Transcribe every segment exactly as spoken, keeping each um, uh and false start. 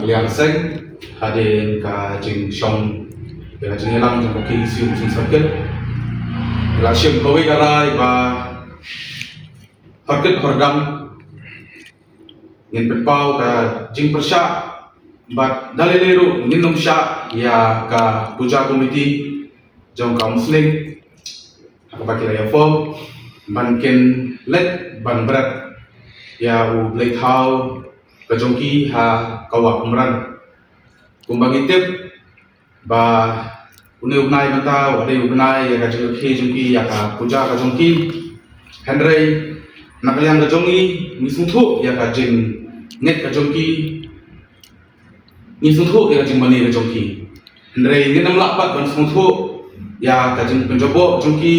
Liang seng hadien ka jingshong ïa ka jingïalang jong ka K S U Mission Circle. La shim kawei ka rai ba hor kit hor dang ngin pynpaw ka jingpyrshah bad da lei lei ruh ngin ym shah ïa ka puja committee jong ka Umsning ha kaba ki la ïa form ban kin leit ban bret ïa u blei thaw ka jong ki ha ka wah Umran. Kumba ngi tip ba une u bnai mynta u dei u bnai ïa ka jingrakhe jong ki ïa ka puja ka jong ki. Hynrei na ka liang ka jong ngi ngi sngewthuh ïa ka jingngeit ka jong ki, ngi sngewthuh ïa ka jingmane ka jong ki. Hynrei ngin ym lah pat ban sngewthuh ïa ka jingpynjaboh jong ki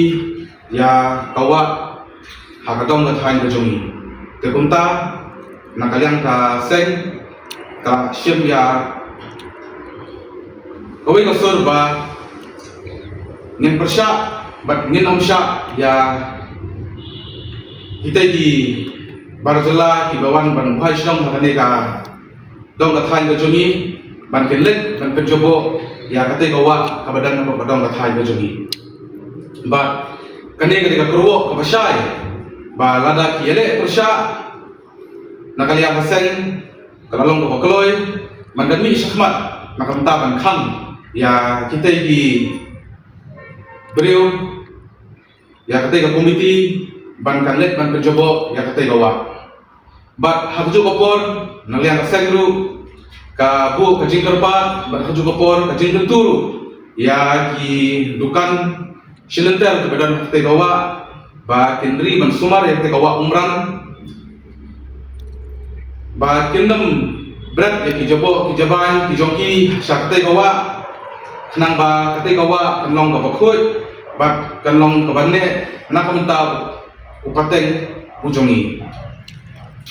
ïa ka wah ha ka dong ka thaiñ ka jong ngi. Te kumta na ka liang ka seng ka shim ïa kawei ka sur ba ngin pyrshah bad ngin ym shah ïa kitei ki bar jylla kiba wan ban buhai shnong ha kane ka dong ka thaiñ ka jong ngi ban kin leit ban pynjaboh ïa katei ka wah kaba don ha ka dong ka thaiñ ka jong ngi. Bad kane ka dei ka kyrwoh kaba shai ba lada ki ïaleh pyrshah na ka liang ka seng ka la long kaba kloi ban kan mih shakhmat na ka bynta ban khang ïa kitei ki briew ïa katei ka komiti ban kan leit ban pynjaboh ïa katei ka wah. Bad ha kajuh ka por na liang ka seng ruh ka buh ka jingkyrpad bad ha kajuh ka por ka jingkyntu ruh ïa ki dukan shilynter kiba don ha katei ka wah ba kin ri ban sumar ïa katei ka wah Umran ba kin ym bret ïa ki jaboh ki jabai ki jong ki sha katei ka wah khnang ba katei ka wah kan long kaba khuid bad kan long kaba neh na ka bynta u pateng u jong ngi.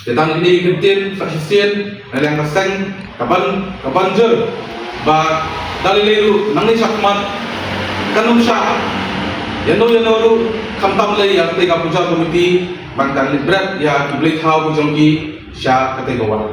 Te tang kine ki ktien sa shisien na liang ka seng ka ban ka ban jur ba da lei lei ruh nangne shakhmat kan ym shah ïano ïano ruh khamtam lei ïa katei ka puja committee ban kan leit bret ïa ki blei thaw ki jong ki sha katei ka wah.